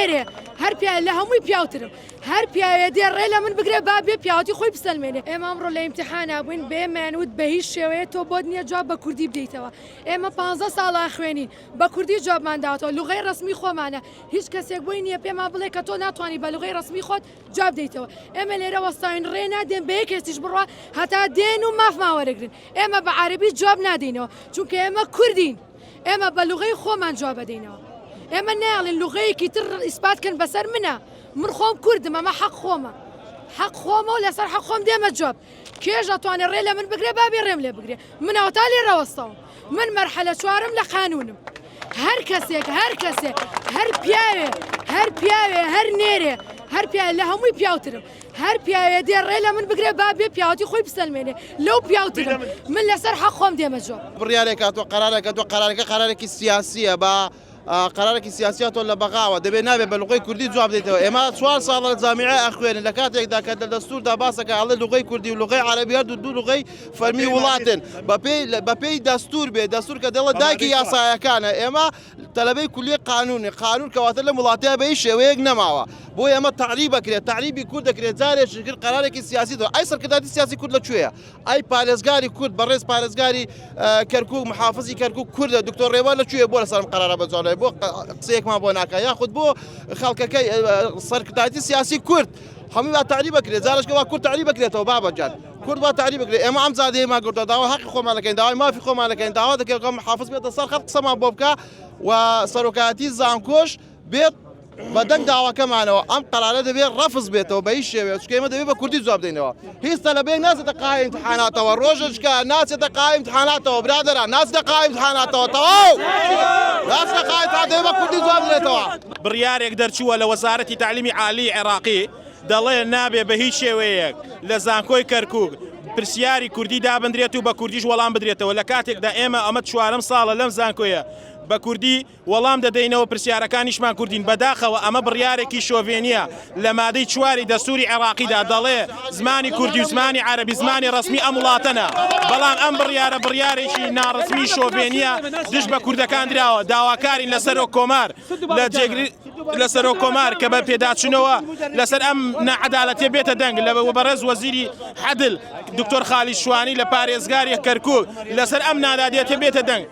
نێرێ هەر پیا لە هەمووی پیاوترم هەر پیاوێ دێ ڕێ لە من بگرێ با بێ پیاوەتی خۆی بسەلمێنێ. ئێمە ئەمڕۆ لە ئیمتیحانا بووین بە ئێمەیان وت بە هیچ شێوەیە تۆ بۆت نییە جواب بە کوردی بدەیتەوە. ئێمە پانزە ساڵە ئەخوێنین بە کوردی جوابمان داوەتەوە لوغەی ڕەسمی خۆمانە هیچ کەسێک بۆی نییە پێمان بڵێ کە تۆ ناتوانی بە لوغەی ڕەسمی خۆت جواب دەیتەوە. ئێمە لێرە وەستاوین ڕێ نادەین بە یەک کەسیش بڕوا هەتا دێن و مافمان وەرەگرن. ئێمە بە عەرەبی جواب نادەینەوە چونکە ئێمە کوردین. ئێمە بە لوغەی خۆمان جواب ئەدەینەوە. ئێمە نایەڵین لوغەیەکی تر ئیسپات کەن بەسەر منە. من خۆم کوردم ئەمە حەق خۆمە. حەق خۆمە و لەسەر حەق خۆم دێمە جواب. کێش ئەتوانێ ڕێ لە من بگرێ با بێ ڕێم لێ بگرێ. من ئەوەتا لێرە وەستاوم. من مەرحەلە چوارم لە قانوونم. هەر کەسێک هەر کەسێ هەر پیاوێ هەر پیاوێ هەر نێرێ هەر پیاوێ لە هەمووی پیاوترم. هەر پیاوێ دێ ڕێ لە من بگرێ با بێ پیاوەتی خۆی بسەلمێنێ لەو پیاوترم من لەسەر حەق خۆم دێمە جواب. بڕیارێک هاتووە قەرارێک هاتووە قەرارەکە قەرارێکی سیاسیە بە قەرارێکی سیاسی هاتووە لە بەغاوە دەبێ نابێ بە لوغەی کوردی جواب دەیتەوە ئێمە چوار ساڵە لە جامیعە ئەخوێنین لە کاتێکدا کە لە دەستوردا باسەکە ئەڵێ لوغەی کوردی و لوغەی عەرەبی هەردوو دوو لوغەی فەرمی وڵاتن بەپێی بەپێی دەستور بێ دەستور کە دەڵێ دایکی یاسایەکانە ئێمە تەلەبەی کولیەی قانونی قانون کەواتە لەم وڵاتەیە بە هیچ شێوەیەک نەماوە بۆ ئێمە تەعریب ئەکرێت تەعریبی کورد دەکرێت جارێکی کرد قەرارێکی سیاسی دەوە ئەی سەرکردایەتی سیاسی کورد لە کوێیە ئەی پارێزگاری کورد بەڕێز پارێزگاری کەرکوک محافزی کەرکوک کوردە دکتۆر ڕێوە لە کوێ بۆ لەسەرم قەرارە بەجوانای بۆ قسەیەکمان بۆ ناکە یاخود بۆ خەڵکەکەی سەرکردایەتی سیاسی کورد هەمووی با تەعریب بکرێت جارێکە وا کورد تەعریب بکرێتەوە بابە گیان کورد با تەعریب بکرێت ئێمە ئەم جادەیەمان گرتووە داوا حەقی خۆمان دەکەین داوای مافی خۆمان دەکەین داوا دەکەین کە محافز بێتە سەر خەت قسەمان بۆ بکە و سەرۆکایەتی زانکۆش بێت بە دەنگ داواکەمانەوە ئەم قەرارە دەبێت ڕەفز بێتەوە بە هیچ شێوەیە چونکە ئێمە دەبێت بە کوردی جواب بدەینەوە هیچ تەلەبەیەک ناچێتە قاعەی ئیمتحاناتەوە ڕۆژێکە ناچێتە قاعەی ئیمتحاناتەوە برادەران ناچێتە قاعەی ئیمتحاناتەوە تەواو ناچێتە قاعەی ئیمتحاناتەوە دەبێت بە کوردی جواب بدرێتەوە. بڕیارێک دەرچووە لە وەزارەتی تەعلیمی عالیی عێراقی دەڵێ نابێ بە هیچ شێوەیەک لە زانکۆی کەرکووک پرسیاری کوردی دابندرێت و بە کوردیش وەڵام بدرێتەوە لە کاتێکدا ئێمە ئەمە چوارەم ساڵە لەم زانکۆیە بە کوردی وەڵام دەدەینەوە پرسیارەکانیشمان کوردین بەداخەوە ئەمە بڕیارێکی شۆڤێنیە لە مادەی چواری دەستوری عێراقیدا دەڵێ زمانی کوردی و زمانی عەرەبی زمانی ڕەسمی ئەم وڵاتەنە بەڵام ئەم بڕیارە بڕیارێکی ناڕەسمی شۆڤێنیە دژ بە کوردەکان دراوە داواکارین لە سەرۆک کۆمار لە جێگری لە سەرۆک کۆمار کە بە پێداچوونەوە لەسەر ئەم ناعەدالەتیە بێتە دەنگ لە بەڕێز وەزیری عەدل دکتۆر خالید شوانی لە پارێزگاری کەرکوک لەسەر ئەم نادادیەتە بێتە دەنگ.